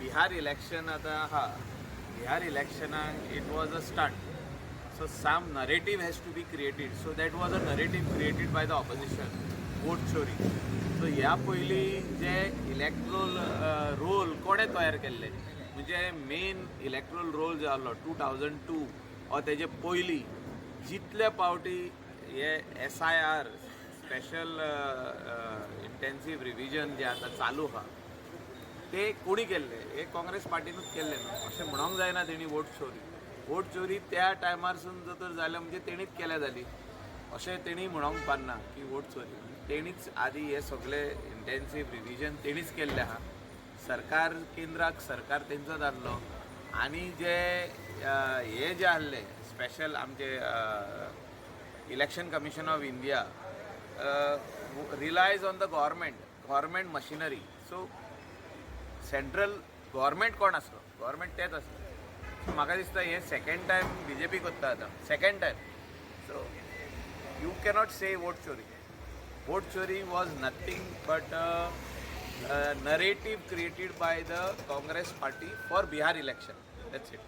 Bihar election आतां आहा. बिहार इलेक्शनाक it was a stunt, so some narrative has to be created. So that was a narrative created by the opposition, vote चोरी. So ह्या पयलीं जे electoral role कोणे तयार केल्ले, म्हणजे मेन इलेक्ट्रोल रोल जो आहलो 2002 or तेजे पयलीं जितले पावटी हे SIR, special intensive revision जे आतां चालू आहा, ते कोणी केल्ले? हे काँग्रेस पार्टीनूच केल्ले न्हू. अशें म्हणोंक जायना तेणी वोट चोरी. वोट चोरी त्या टायमारसून जर तर जाल्या म्हणजे तेणीच केल्या जाली, अशें तेणी म्हणोंक पारना की वोट चोरी. तेणीच आदी हे सगळे इंटेन्सीव रिविजन तेणीच केल्लें आहा. सरकार, केंद्राक सरकार तेंचोच आहलो आनी जे हे जे आहले स्पेशल आमचे Election Commission of India relies on the government machinery. So central government कोण आसलो, गव्हर्मेंट तेच आसलो. सो म्हाका दिसता हे सेकंड टायम बीजेपी करता आतां second time. So you cannot Se vote चोरी. वोट चोरी was nothing but narrative created by the Congress party for Bihar election. That's it.